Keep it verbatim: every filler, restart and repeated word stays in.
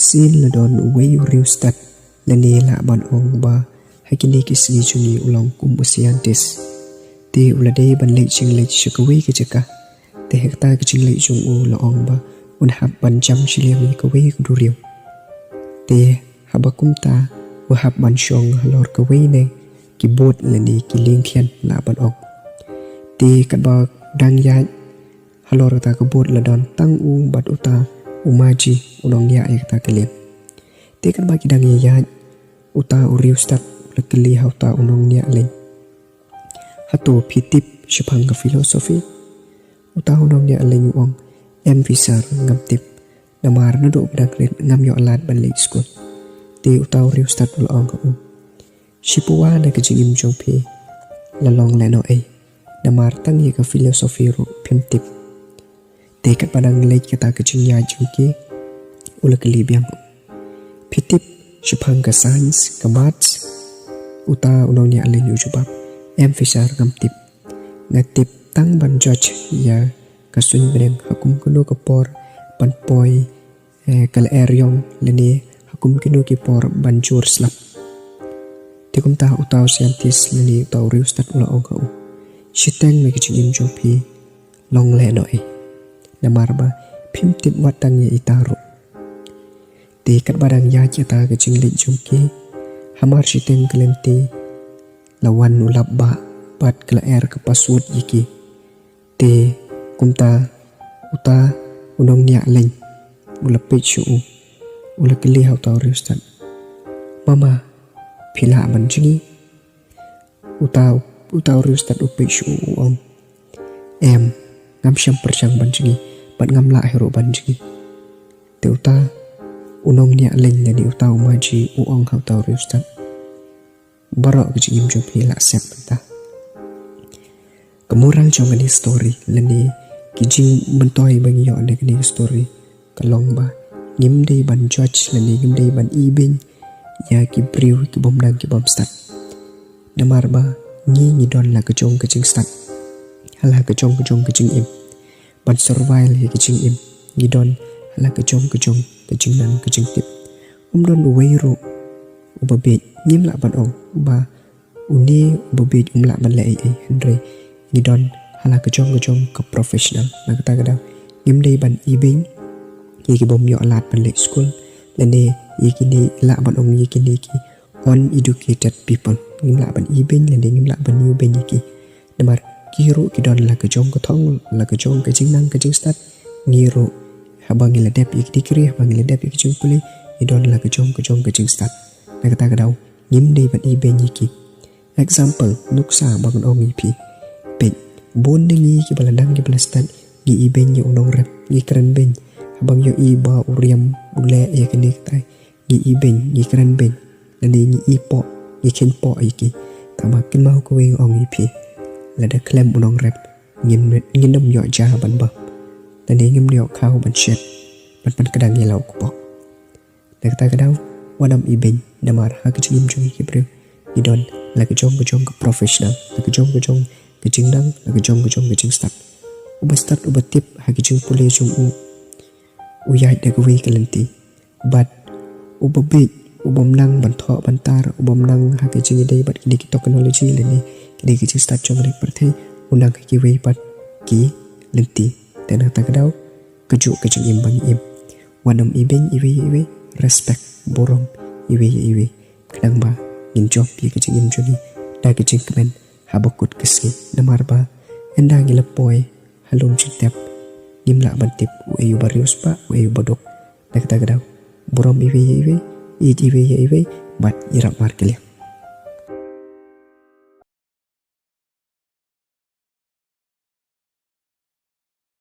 Sien la don uwei u riewstad, lane lah ban ong ba ha kine ki sngi jong ngi u long kum u scientist. Te u la dei ban leit jingleit sha kawei ka jaka. Te ha kata ka jingleit jong u la ong ba un hap ban jam shiliang ïa kawei ka duriaw. Te haba kumta u hap ban shong halor kawei na ki boat lane ki liengkhian lah ban ong. Te katba dang ïaid halor kata ka boat la don tang u bad uta u maji u nongñiah ïa kata ka lieng. Te katba ki dang ïaid, uta u riewstad u la kylli ha uta u nongñiah lieng, "Hato phi tip shaphang ka philosophy?" Uta u nongñiah lieng u ong, "Em phi sir, ngam tip. Namar naduh ba dang rit ngam ïoh lad ban leit skul." Te uta u riewstad u la ong ha u, "Shiphew na ka jingim jong phi la long lehnohei, namar tang ïa ka philosophy ruh phim tip." Te katba dang leit kata ka jingïaid jong ki, u la kylli biang, "Phi tip shaphang ka science, ka maths?" Uta u nongñiah lieng u jubab, "Em phi sir, ngam tip. Nga tip tang ban judge ïa ka suiñ bneng ha kum kano ka por ban poi, eh, ka lyer ïong lane ha kum kano ki por ban jur slap." Te kumta uta u scientist lane uta u riewstad u la ong ha u, "Shiteng na ka jingim jong phi long lehnohei, namar ba phim tip wat tang ïa ita ruh." Te katba dang ïaid kata ka jingleit jong ki, hamar shiteng ka lynti la wan u lapbah bad ka lyer ka paswut ïa ki. Te kumta uta u nongñiah lieng u la peit sha u, u la kylli ha uta u riewstad, "Mama, phi lah ban jngi?" Uta, uta u riewstad u peit sha u, u ong, "Em, ngam shym pyrshang ban jngi, bad ngam lah hi ruh ban jngi." Te uta u nongñiah lieng lane uta u maji u ong ha uta u riewstad, "Baroh ka jingim jong phi la sep mynta." Ka moral jong kane ka story lane ki jingmyntoi ba ngi ïoh na kane ka story ka long ba ngim dei ban judge lane ngim dei ban ibeiñ ïa ki briew ki bym nang ki bym stad. Namar ba ngi ngi don la ka jong ka jingstad ha la ka jong ka jong ka jingim. Ban survive ïa ka jingim ngi don ha la ka jong ka jong ka jingnang ka jingtip. Um don uwei ruh uba bieit, ngim lah ban ong ba une uba bieit um lah ban leh ei ei, hynrei ngi don ha la ka jong ka jong ka professional. Na kata ka daw ngim dei ban ibeiñ ïa ki bym ïoh lad ban leit skul lane ïa kine, lah ban ong ïa kine ki uneducated people. Ngim lah ban ibeiñ lane ngim lah ban ibeiñ ïa ki. Namar ki ruh ki don la ka jong ka thong, la ka jong ka jingnang ka jingstad. Ngi ruh haba ngi la dep ïa ka degree, haba ngi la dep ïa ka jingpule, ngi don la ka jong ka jong ka jingstad. Na kata ka daw ngim dei ban ibeiñ ïa ki. Example, nuksa ba ngan ong ïa phi. Peit, bun na ngi kiba la nang kiba la stad, ngi ibeiñ ïa u nongrep, ngi kren beiñ. Haba ngi ïohi ba u riam u leh ïa kane katai, ngi ibeiñ, ngi kren beiñ. Lane ngi ipoh, ngi kheiñpoh ïa ki. Tangba kynmaw kawei nga ong ïa phi, lada khlem u nongrep, ngin, ngin ym ïoh ja ban bam. Lane ngim ïoh khaw ban shet, ban pynkdang ïa la u kpoh. Na kata ka daw wat nym ibeiñ, namar ha ka jingim jong ngi ki briew ngi don la ka jong ka jong ka professional, la ka jong ka jong ka jingnang, la ka jong ka jong ka jingstad. Uba stad uba tip ha ka jingpule jong u, u ïaid da kawei ka lynti. Bad uba bieit, u bym nang ban thoh ban tar, u bym nang ha ka jingïadei bad kine ki technology lane kine ki jingstad jong ka pyrthei, u nang ha kiwei pat ki lynti. Te na kata ka daw, kajuh ka jingim ba ngi im, wat nym ibeiñ iwei ïa iwei, respect, burom iwei ïa iwei. Khnang ba ngin jop ïa ka jingim jong ngi da ka jingkmen haba kut ka sngi. Namar ba ynda ngi la poi ha lum jingtep, ngim lah ban tip uei uba riewspah, uei uba duk. Na kata ka daw, burom iwei ïa iwei, ïeit iwei ïa iwei, bad ïarap markylliang.